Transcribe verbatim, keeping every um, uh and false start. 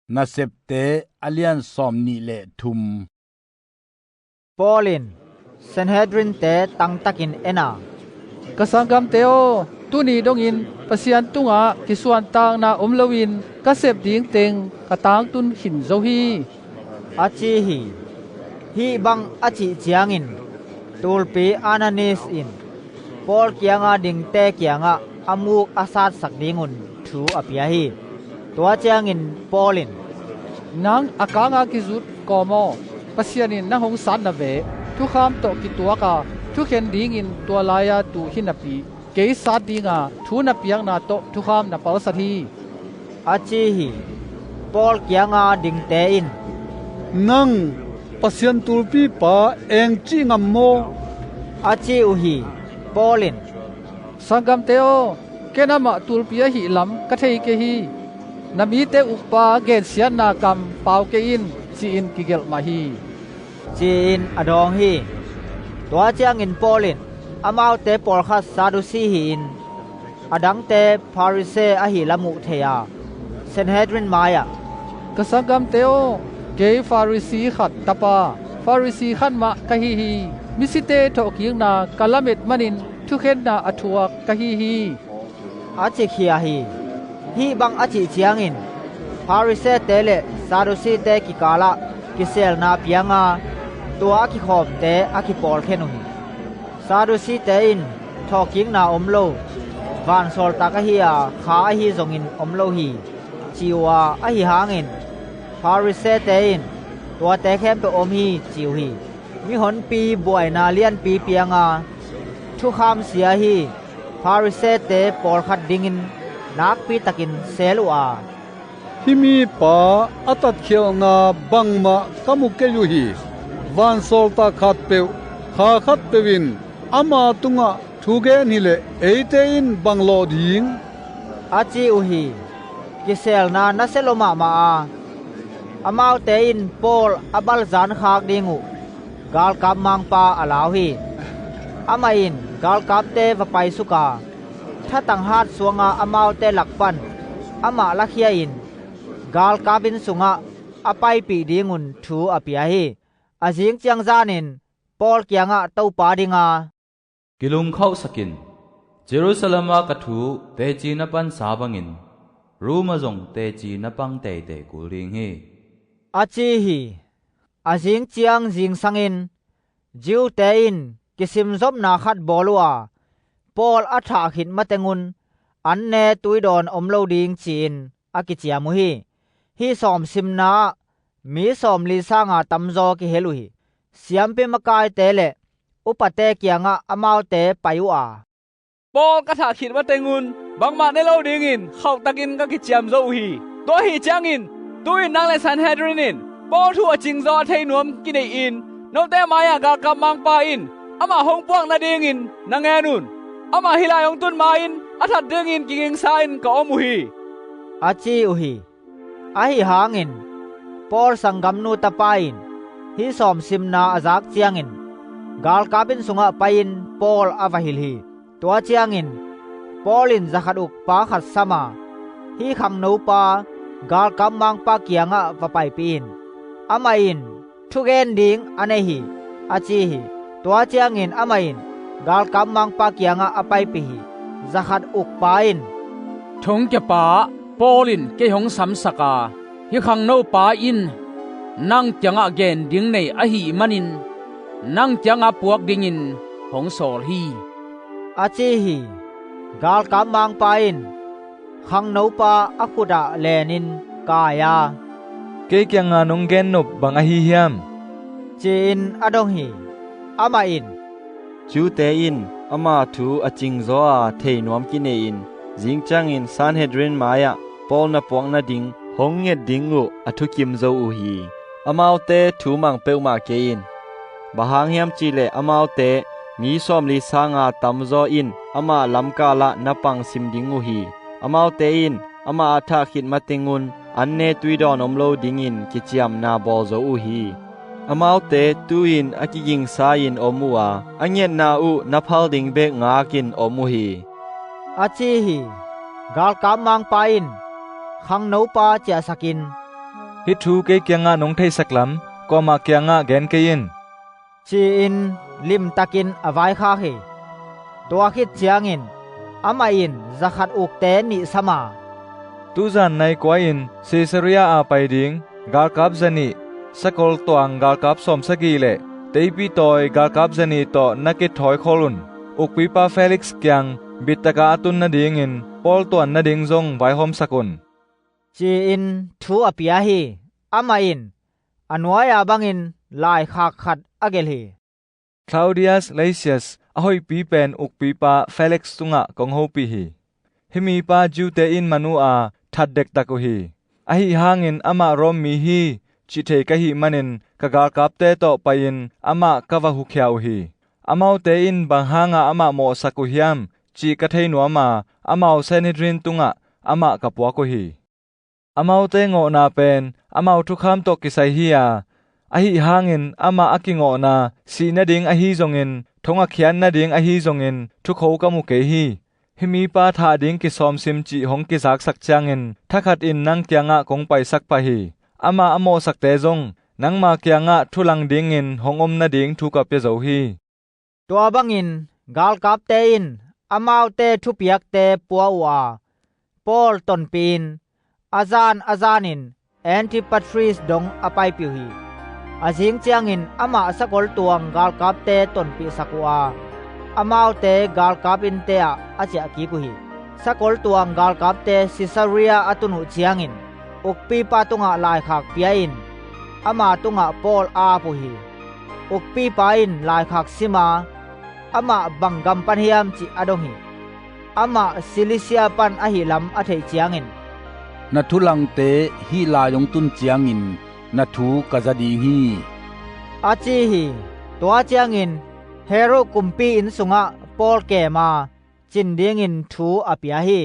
Nasepte a lian sawm nih le thum. Paul in Sanhedrin-te tangtakin en a, "Ka sanggamte aw, tuni dongin Pasian tungah kisuantakna om loin ka sep ding teng ka tangtun khin zo hi," a ci hi. Hih bang a cih ciangin tulpi Ananias in Paul kianga dingte kiangah a muk a satsak dingun thu a pia hi. Tua ciangin Paul in, "Nang a kanga kizut kawm aw. Pasian in nang hong sat na ve. Thukham tawh kituaka thukhen dingin tua lai-a tu hi napi kei sat dinga thu na piakna tawh thukham na palsat hi," a ci hi. Paul kianga dingte in, "Nang Pasian tulpipa eng cih ngam maw?" a ci uh hi. Paul in, "Sanggamte aw, ken amah tulpi ahih lam ka thei kei hi. Na mite ukpa gensiatna kam pau kei in, ci-in kigelh mah hi," ci-in a dawng hi. Tua ciangin Paul in amaute pawlkhat Sadusi hi-in, a dangte Pharisee ahih lam uh thei a, Sanhedrin mai-ah, "Ka sanggamte aw, kei Pharisee khat tapa, Pharisee khat mah ka hi hi. Misite thawhkikna ka lamet manin thukhenna a thuak ka hi hi," a ci khia hi. Hih bang a cih ciangin Pharisee-te le Sadusi-te kikalah kiselna pianga tua a kikhawmte a kipawlkhen uh hi. Sadusi-te in thawhkikna om lo, vansawltak ahi a, kha ahi zongin om lo hi, ci uh a, ahi hangin Pharisee-te in tuate khempeuh om hi, ci uh hi. Mihonpi buaina lianpi pianga thukham sia ahi Pharisee-te pawlkhat dingin nakpitakin sel uh a, "Hih mipa a tatkhialhna bangmah ka mu kei uh hi. Vansawltak khatpeuh, kha khatpeuh in ama tungah thu gen hileh eite in bang lawh ding?" a ci uh hi. Kiselna nasia lua mahmah a, amaute in Paul a balzan khak ding uh galkap mangpa a lau hi. Amah in galkapte va paisuk a, thatang hat suanga amaute lak pan amah lakhia-in galkap inn sungah a paipih dingun thu a pia hi. A zing ciang zanin Paul kiangah Topa dinga, "Kilungkhauhsak in. Jerusalem ah ka thu teci na pansa bangin Rome ah zong teci na pang teitei kul ding hi," a ci hi. A zing ciang zingsangin Jew-te in kisimzopna khat bawl uh a, Paul a thah khit matengun an ne tui dawn om lo ding ci-in a kiciam uh hi. Hih sawmsimna ah mi sawmli sanga tamzaw kihel uh hi. Siampi makaite le upate kiangah amaute pai uh a, "Paul ka thah khit matengun bangmah ne lo dingin khauhtakin ka kiciam zo uh hi. Tua ahi ciangin tu-in nang le Sanhedrin in Paul thu a cingzaw a thei nuam kinei-in note mai-ah galkap mangpa in amah hong puak nadingin na ngen un. Amah hih lai hong tun ma-in a that dingin kigingsa-in ka om uh hi," a ci uh hi. Ahi hangin Paul sanggamnu tapa in hih sawmsimna a zak ciangin galkap inn sungah pai-in Paul a va hilh hi. Tua ciangin Paul in zakhat ukpa khat sam a, hih khangnopa galkap mangpa kiangah va paipih in, amah in thugen ding a nei hi, a ci hi. Tua ciangin amah in galkap mangpa kiangah a paipih hi. Zakhat ukpa in, "Thongkiapa Paul in kei hong samsak a, hih khangnopa in nang kiangah gen ding nei ahih manin nang kiangah puak dingin hong sawl hi," a ci hi. Galkap mangpa in khangnopa a khutah lenin kai a, "Kei kianga nong gen nop bang ahi hiam?" ci-in a dong hi. Amah in, "Jew-te in ama thu a cingzaw a thei nuam kinei-in zing ciangin Sanhedrin mai-ah Paul na puak nading hong nget ding uh a thukim zo uh hi. Amaute thu mang peuhmah kei in. Bang hang hiam cihleh amaute mi sawmli sanga tamzaw in amah lamkal ah na pangsim ding uh hi. Amaute in amah a thah khit matengun an ne tui dawn om lo dingin kiciamna bawl zo uh hi. Amaute tu-in a kigingsa-in om uh a, a ngetna uh na phal ding bek ngakin om uh hi," a ci hi. Galkap mangpa in khangnopa ciahsakin Hih thu kei kiangah nong theihsak lam kuamah kiangah gen kei in," ci-in limtakin a vaikhak hi. Tua khit ciangin amah in zakhat ukte nih sam a, "Tuzan nai kua-in Caesarea-a pai ding galkap zanih, sakol tuang galkap sawmsagih le teipi tawi galkap zanih tawh na kithawi khol un. Ukpipa Felix kiang bittaka a tun nadingin Paul tuan nading zong vaihawmsak un," ci-in thu a pia hi. Amah in a nuai-a bangin laikhak khat a gelh hi. Claudius Lysias a hoihpi pen ukpipa Felix tungah kong hopih hi. Hih mipa Jew-te in man uh a that dektak uh hi. Ahi hangin amah Rom mi hi cih thei ka hih manin ka galkapte tawh pai-in amah ka va hukhia uh hi. Amaute in bang hanga amah mawhsak uh hiam cih ka thei nuam a, amau Sanhedrin tungah amah ka puak uh hi. Amaute ngawhna pen amau thukham tawh kisai hi a, ahi hangin amah a kingawhna sih nading ahi zongin, thong a khiat nading ahi zongin thukho ka mu kei hi. Hih mipa thah ding kisawmsim cih hong kizaksak ciangin thakhatin nang kiangah kong paisak pah hi. Amah a mawhsakte zong nangma kiangah thulang dingin hong om nading thu ka pia zo hi. Tua bangin galkapte in amaute thupiakte pua uh a, Paul tonpihin a zan a zanin Antipatris dong a paipih uh hi. A zing ciangin amah sakol tuang galkapte tonpihsak uh a, amaute galkap innte ah a ciah kik uh hi. Sakol tuang galkapte Caesarea a tun uh ciangin ukpipa tungah laikhak pia-in ama tungah Paul a ap uh hi. Ukpipa in laikhak sim a, amah bang gam pan hiam cih a dong hi. Amah Cilicia pan ahih lam a theih ciangin, "Na thulangte hih lai hong tun ciangin na thu ka za ding hi," a ci hi. Tua ciangin Herod kumpi inn sungah Paul kem a cin dingin thu a pia hi.